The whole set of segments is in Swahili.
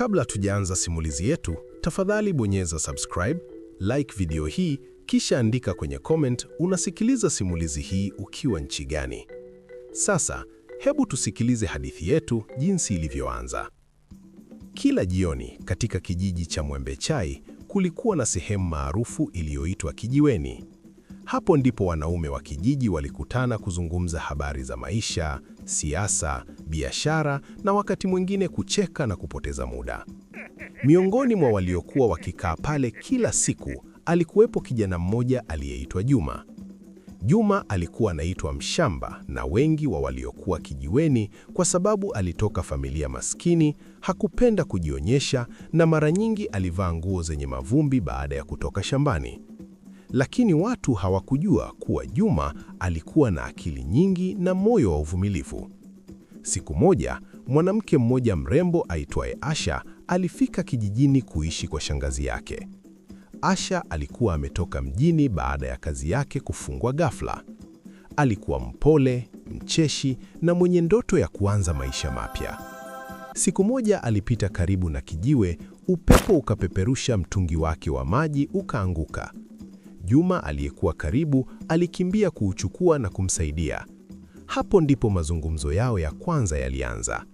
Kabla tujaanza simulizi yetu, tafadhali bonyeza subscribe, like video hii, kisha andika kwenye comment unasikiliza simulizi hii ukiwa nchi gani. Sasa, hebu tusikilize hadithi yetu jinsi ilivyoanza. Kila jioni katika kijiji cha Mwembe Chai kulikuwa na sehemu maarufu iliyoitwa kijiweni. Hapo ndipo wanaume wa kijiji walikutana kuzungumza habari za maisha, siasa, biashara na wakati mwingine kucheka na kupoteza muda. Miongoni mwa waliokuwa wakikaa pale kila siku alikuwepo kijana mmoja aliyeitwa Juma. Juma alikuwa anaitwa Mshamba na wengi wa waliokuwa kijiweni kwa sababu alitoka familia maskini, hakupenda kujionyesha na mara nyingi alivaa nguo zenye mavumbi baada ya kutoka shambani. Lakini watu hawakujua kuwa Juma alikuwa na akili nyingi na moyo wa uvumilivu. Siku moja, mwanamke mmoja mrembo aitwaye Asha alifika kijijini kuishi kwa shangazi yake. Asha alikuwa ametoka mjini baada ya kazi yake kufungwa ghafla. Alikuwa mpole, mcheshi na mwenye ndoto ya kuanza maisha mapya. Siku moja alipita karibu na kijiwe, upepo ukapeperusha mtungi wake wa maji ukaanguka. Juma aliyekuwa karibu alikimbia kuuchukua na kumsaidia. Hapo ndipo mazungumzo yao ya kwanza yalianza.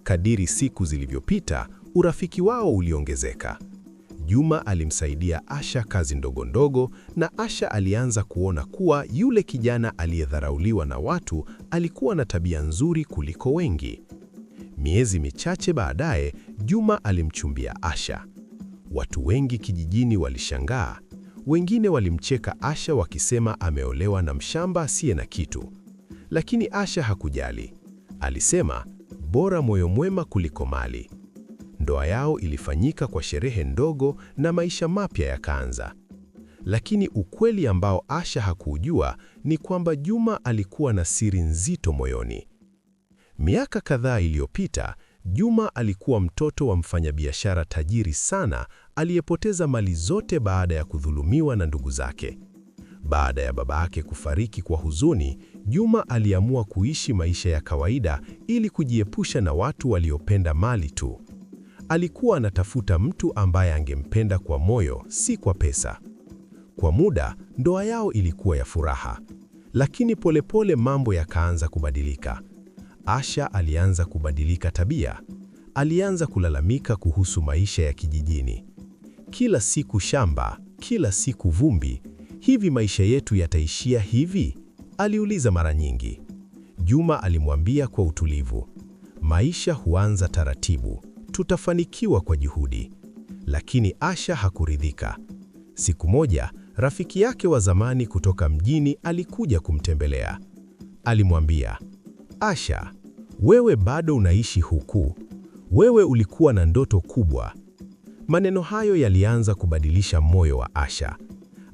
Kadiri siku zilivyopita, urafiki wao uliongezeka. Juma alimsaidia Asha kazi ndogo ndogo na Asha alianza kuona kuwa yule kijana aliyedharauliwa na watu alikuwa na tabia nzuri kuliko wengi. Miezi michache baadaye, Juma alimchumbia Asha. Watu wengi kijijini walishangaa. Wengine walimcheka Asha wakisema ameolewa na mshamba asiye na kitu. Lakini Asha hakujali. Alisema, bora moyo mwema kuliko mali. Ndoa yao ilifanyika kwa sherehe ndogo na maisha mapya yakaanza. Lakini ukweli ambao Asha hakuujua ni kwamba Juma alikuwa na siri nzito moyoni. Miaka kadhaa iliyopita, Juma alikuwa mtoto wa mfanyabiashara tajiri sana aliyepoteza mali zote baada ya kudhulumiwa na ndugu zake. Baada ya baba yake kufariki kwa huzuni, Juma aliamua kuishi maisha ya kawaida ili kujiepusha na watu waliopenda mali tu. Alikuwa anatafuta mtu ambaye angempenda kwa moyo, si kwa pesa. Kwa muda, ndoa yao ilikuwa ya furaha. Lakini polepole mambo yakaanza kubadilika. Asha alianza kubadilika tabia. Alianza kulalamika kuhusu maisha ya kijijini. Kila siku shamba, kila siku vumbi. Hivi maisha yetu yataishia hivi? Aliuliza mara nyingi. Juma alimwambia kwa utulivu, maisha huanza taratibu, tutafanikiwa kwa juhudi. Lakini Asha hakuridhika. Siku moja, rafiki yake wa zamani kutoka mjini alikuja kumtembelea. Alimwambia, Asha, wewe bado unaishi huku. Wewe ulikuwa na ndoto kubwa. Maneno hayo yalianza kubadilisha moyo wa Asha.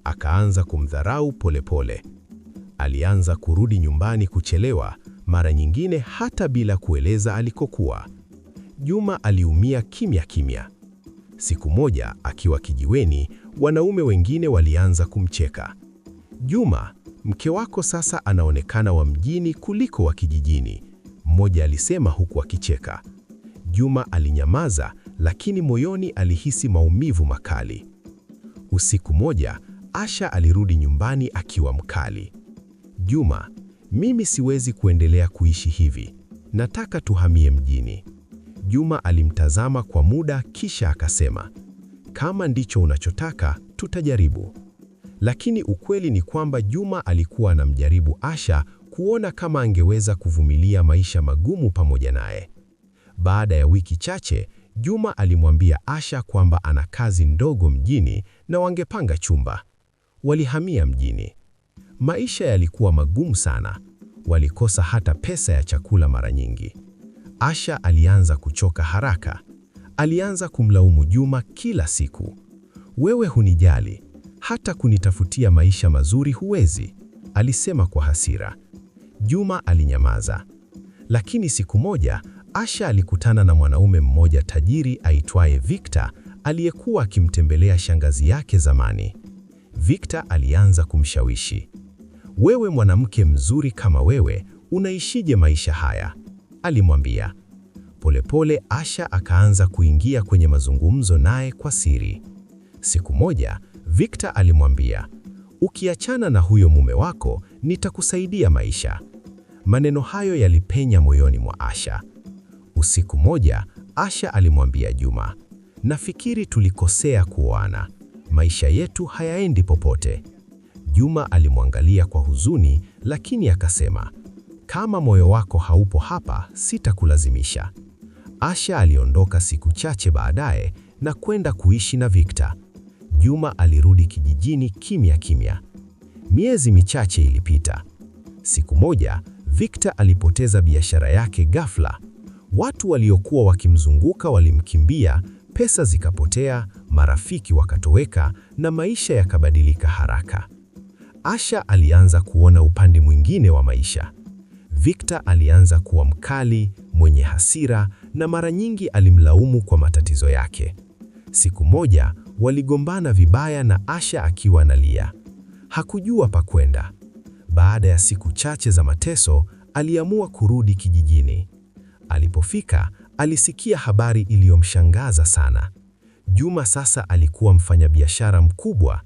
Akaanza kumdharau polepole. Alianza kurudi nyumbani kuchelewa, mara nyingine hata bila kueleza alikokuwa. Juma aliumia kimya kimya. Siku moja akiwa kijiweni, wanaume wengine walianza kumcheka. Juma, mke wako sasa anaonekana wa mjini kuliko wa kijijini, mmoja alisema huku akicheka. Juma alinyamaza, lakini moyoni alihisi maumivu makali. Usiku moja, Asha alirudi nyumbani akiwa mkali. Juma, mimi siwezi kuendelea kuishi hivi. Nataka tuhamie mjini. Juma alimtazama kwa muda kisha akasema, kama ndicho unachotaka, tutajaribu. Lakini ukweli ni kwamba Juma alikuwa anamjaribu Asha kuona kama angeweza kuvumilia maisha magumu pamoja naye. Baada ya wiki chache, Juma alimwambia Asha kwamba ana kazi ndogo mjini na wangepanga chumba. Walihamia mjini. Maisha yalikuwa magumu sana. Walikosa hata pesa ya chakula mara nyingi. Asha alianza kuchoka haraka. Alianza kumlaumu Juma kila siku. Wewe hunijali, hata kunitafutia maisha mazuri huwezi, alisema kwa hasira. Juma alinyamaza. Lakini siku moja, Asha alikutana na mwanaume mmoja tajiri aitwaye Victor aliyekuwa akimtembelea shangazi yake zamani. Victor alianza kumshawishi. Wewe mwanamke mzuri kama wewe, unaishije maisha haya? Alimwambia. Polepole Asha akaanza kuingia kwenye mazungumzo naye kwa siri. Siku moja, Victor alimwambia, "Ukiachana na huyo mume wako, nitakusaidia maisha." Maneno hayo yalipenya moyoni mwa Asha. Usiku moja, Asha alimwambia Juma, "Nafikiri tulikosea kuoana. Maisha yetu hayaendi popote." Juma alimwangalia kwa huzuni, lakini akasema, "Kama moyo wako haupo hapa, sitakulazimisha." Asha aliondoka siku chache baadaye na kwenda kuishi na Victor. Juma alirudi kijijini kimya kimya. Miezi michache ilipita. Siku moja, Victor alipoteza biashara yake ghafla. Watu waliokuwa wakimzunguka walimkimbia, pesa zikapotea, marafiki wakatoweka na maisha yakabadilika haraka. Asha alianza kuona upande mwingine wa maisha. Victor alianza kuwa mkali, mwenye hasira na mara nyingi alimlaumu kwa matatizo yake. Siku moja waligombana vibaya na Asha akiwa analia. Hakujua pa kwenda. Baada ya siku chache za mateso, aliamua kurudi kijijini. Alipofika, alisikia habari iliyomshangaza sana. Juma sasa alikuwa mfanyabiashara mkubwa.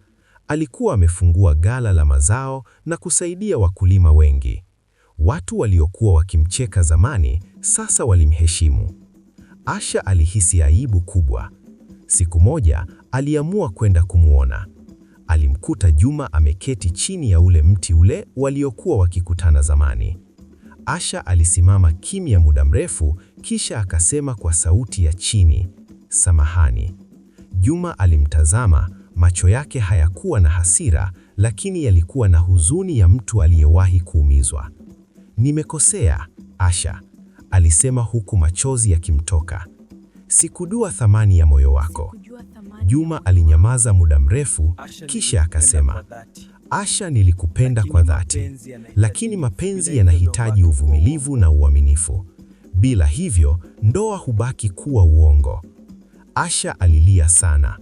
Alikuwa amefungua ghala la mazao na kusaidia wakulima wengi. Watu waliokuwa wakimcheka zamani sasa walimheshimu. Asha alihisi aibu kubwa. Siku moja aliamua kwenda kumwona. Alimkuta Juma ameketi chini ya ule mti ule waliokuwa wakikutana zamani. Asha alisimama kimya muda mrefu, kisha akasema kwa sauti ya chini, "Samahani." Juma alimtazama, macho yake hayakuwa na hasira, lakini yalikuwa na huzuni ya mtu aliyewahi kuumizwa. "Nimekosea, Asha," alisema huku machozi yakimtoka. "Sikujua thamani ya moyo wako." Sikujua thamani ya Juma moyo alinyamaza muda mrefu, Asha, kisha nilikupenda akasema, kwa dhati, "Asha, nilikupenda lakini kwa dhati, mapenzi yanahitaji lakini mapenzi bila hivyo ndoa yanahitaji hubaki kuwa uvumilivu uongo. na uaminifu. Bila hivyo, ndoa hubaki kuwa uongo." Asha alilia sana.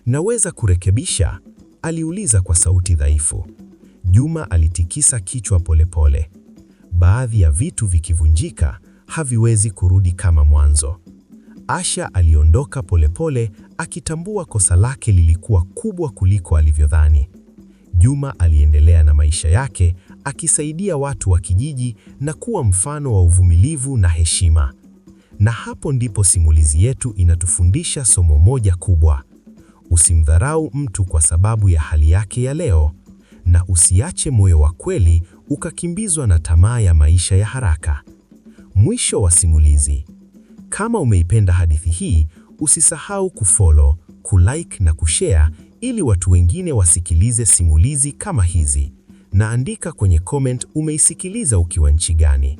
"Naweza kurekebisha?" aliuliza kwa sauti dhaifu. Juma alitikisa kichwa polepole. Baadhi ya vitu vikivunjika haviwezi kurudi kama mwanzo. Asha aliondoka polepole akitambua kosa lake lilikuwa kubwa kuliko alivyodhani. Juma aliendelea na maisha yake akisaidia watu wa kijiji na kuwa mfano wa uvumilivu na heshima. Na hapo ndipo simulizi yetu inatufundisha somo moja kubwa. Usimdharau mtu kwa sababu ya hali yake ya leo, na usiache moyo wa kweli ukakimbizwa na tamaa ya maisha ya haraka. Mwisho wa simulizi. Kama umeipenda hadithi hii, usisahau kufollow, kulike na kushare ili watu wengine wasikilize simulizi kama hizi. Na andika kwenye comment umeisikiliza ukiwa nchi gani.